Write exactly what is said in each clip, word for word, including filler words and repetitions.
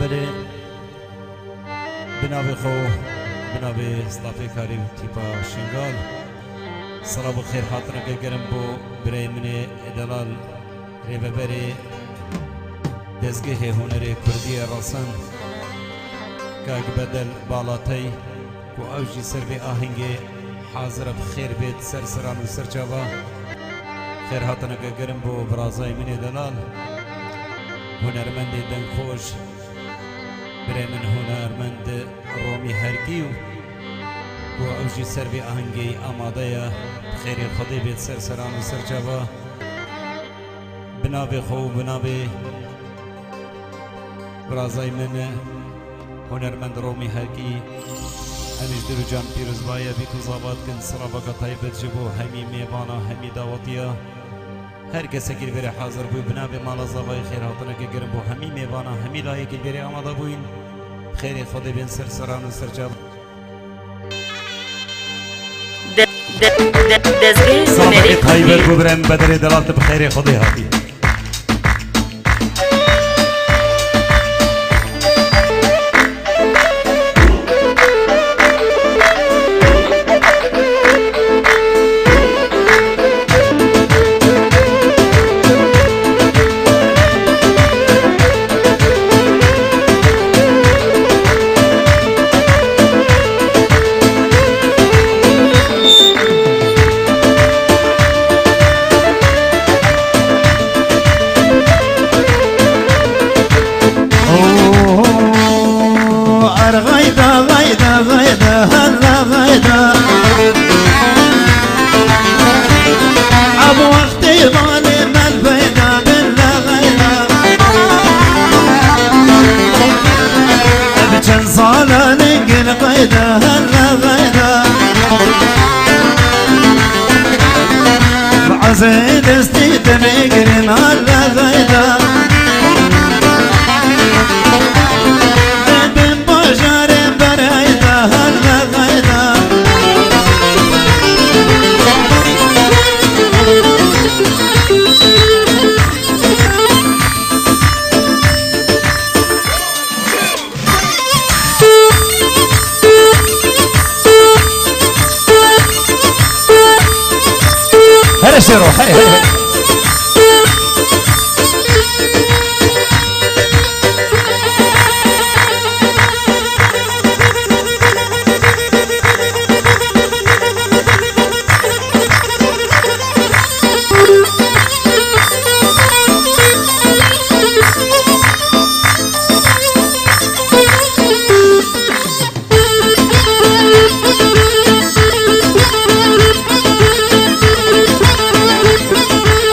Belê, bi navê xwe, bi navê stafê karî û tîpa Şingal, silav û xêrhatineke germ bo birayê min ê delal, rêveberê dezgehê hunerê kurdî yê Resen, kak Bedel Balatey, ku ew jî ser vê ahengê hazir e, bi xêr bêt ser seran û ser çava. Xêrhatineke germ bo birazayê min ê delal, hunermendê dengxweş, birê min hunermend Romî Herkî, ku ew jî ser vê ahengê amade ye. Bi xêrê Xwedê bêt ser seran û ser çava. Bi navê xwe û bi navê birazayê min hunermend Romî Herkî, em ji dil û can pîroz baye bît û zava dikin. Silaveke taybet ji bo hemî mêvana, hemî dawetiya, her kesekî li vêrê hazir bû. Bi navê mala zavayê xêrhatineke germ bo hemî mêvana, hemî layekî li vêrê amade bûyîn. Xêrê Xwedê bên ser seran û ser çav. De-, de-, de-, dezgehê Silavekî hunerê taybet kurdî. Bo birem Bedirê Delal, tu bi xêrê Xwedê hatî. Erxayda, xayda, xayda, halla xayda. Ev wextê malê me peyda bin la xayda. Ev çend sala ningin xayda, halla xayda. Bi ezê destî te nêgirin, halla xayda. Bin bajarê bereyda, halla xayda. Here şêro, hey, hey, hey.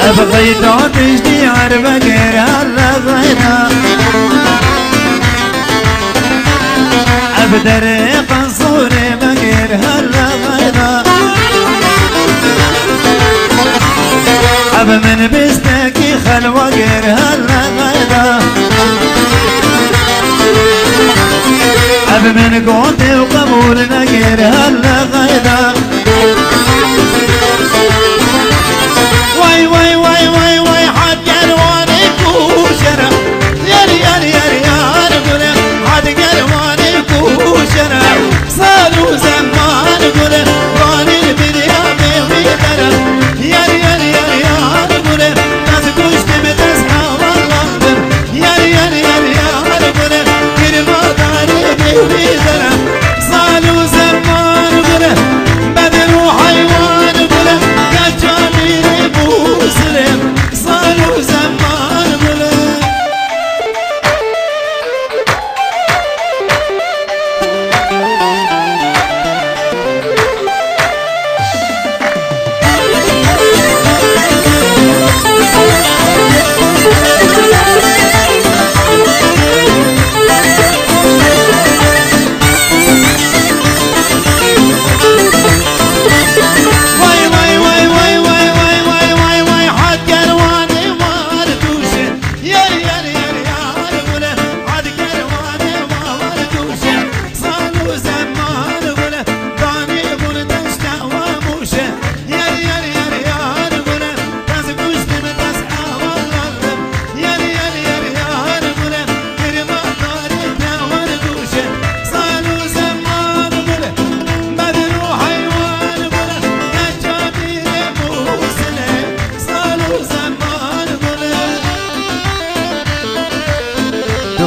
Ev xeyda tiştî erve gêr hele xeyda. Ev derê qensorê vegêr hele xeyda. Ev min bîstekî xelwa gêr hele xeyda. Ev min gotê û qebûl negêr hele xeyda. Way, way, way, way, way, had gerwanê kuşere. Yer, yer, yer, yar gule, had gerwanê kuşere. Sal û zeman gule, vanê biriya bê wî dere. Yer, yer, yer, yar gule, ez kuştim, ez hevalandim. Yer, yer, yer, yar gule, girma darê bê wî dere. Sal û zeman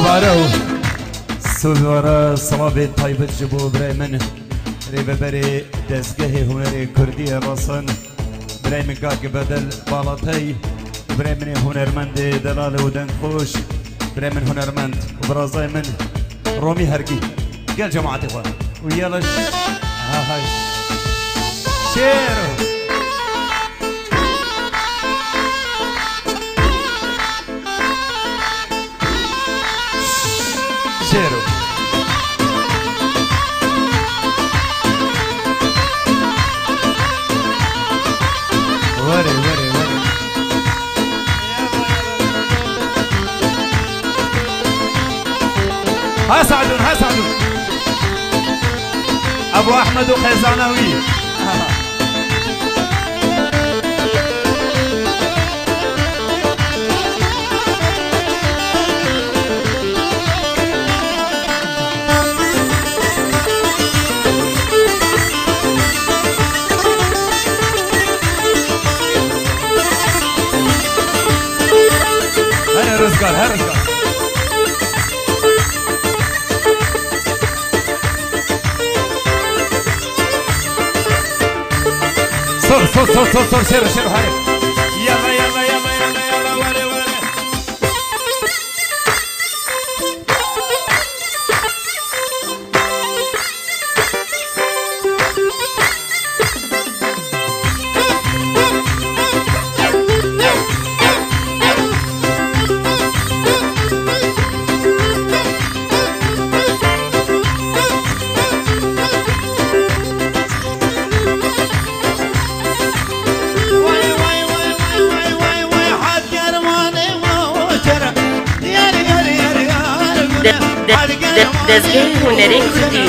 Aro, sovara, silavê taybet ji bo birayê min, rêveberê dezgehê hunerê kurdî ye Rasan, birayê min Gak Bedel Balatay, birayê min ê hunermendê delal û dengxweş, birayê min hunermend û birazayê min Romî Hergî, gel cemaetê xwe û yela ş-, ha, ha, şêr. Şêro. Were, were, were. Ha Sadun, ha Sadun. Ebu Ahmed û Xezana wî. Here rizgar, here rizgar. Sor, sor, sor, sor, sor, şero, şero, hare. Yalla, yalla, yalla, yalla, yalla, were, were. De-, de-, de-, dezgehê hunerê kurdî.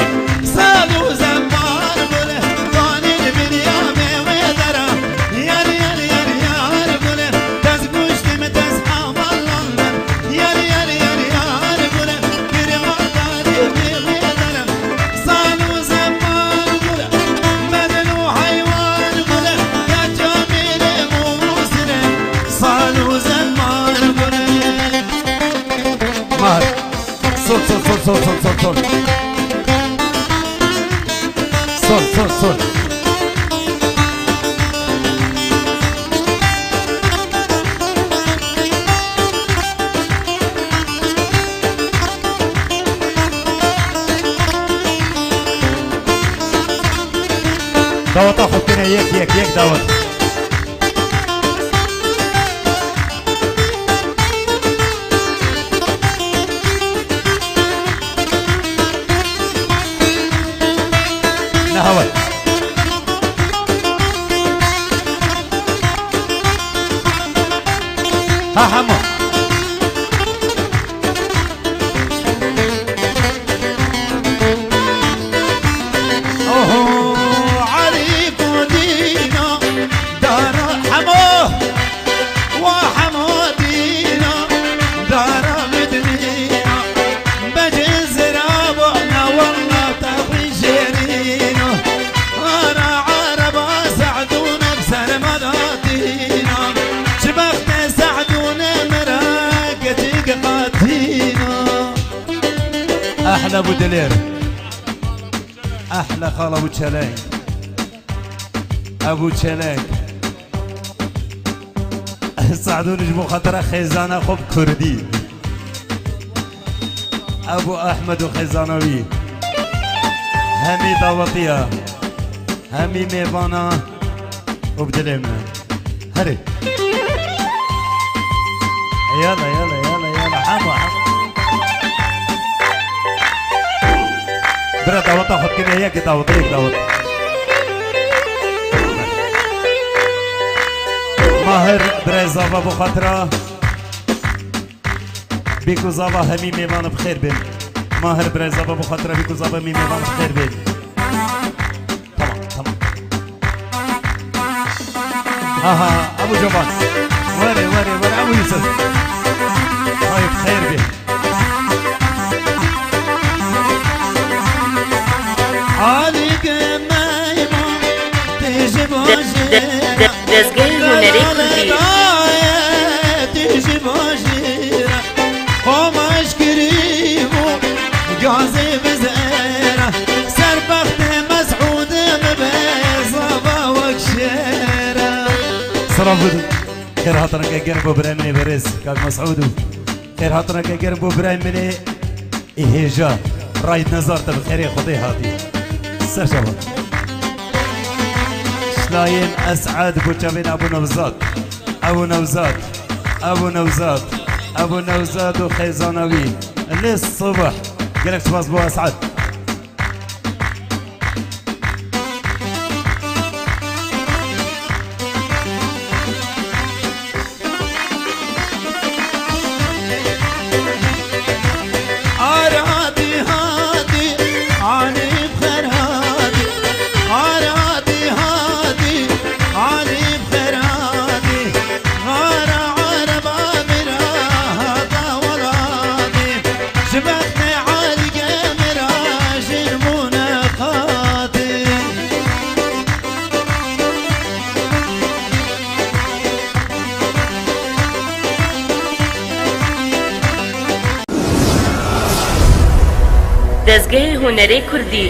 Mahir. Sol, sol, sol. Sol, sol, sol. Daweta xwe bikene yek, yek, yek dawet. Ne heval. Ha, hema. Oho, Elî Kurdîna, dara hemo, wa hemo dîna, dara midnîna, becin zira bo na wella te xwî jêrîna. Ara ereba Se'dûne bi serma datîna, ji bextê Se'dûne min re keçik qatîna. Ehle Bû Dilêr. Ehle xala Bû Çeleng. Ebû Çeleng. Sadûn ji bo xatira xêzana xwe bi kurdî. Ebû Ehmed û xêzana wî. Hemî dawetiya. Hemî mêvana. û bi dilê min. Herê. Yala, yala, yala, yala. Hema, hema. Bira daweta xwe bikine, yek dawet, yek dawet. Mahir, birê zava bo xatira. Bêko zava hemî mêvan bi xêr bên. Mahir birê zava bo xatira bêko zava hemî mêvan bi xêr bên. Tamam, tamam. Ha, ha, Abu Cemal. Were, were, were, Abu Yusuf. Hay xêr be. Alî ke meyman, tê ji De-, de-, de-, dezgehê hunerê kurdî. Tê ji bajêra, xwe maş kirî. Xêr hatineke germ bo birayê min ê berêz, Kak Mesûd û xêr hatineke germ bo birayê min ê hêja. Raîd Nezar, te bi xêrê Xwedê hatî. Ser çavan. Şlayên Es'ed bo çavên Ebû Newzad. Ebû Newzad. Ebû Newzad. Ebû Newzad û xêzana wî. Li sibih. Gelek spas bo Es'ed. Dezgehê Hunerê Kurdî.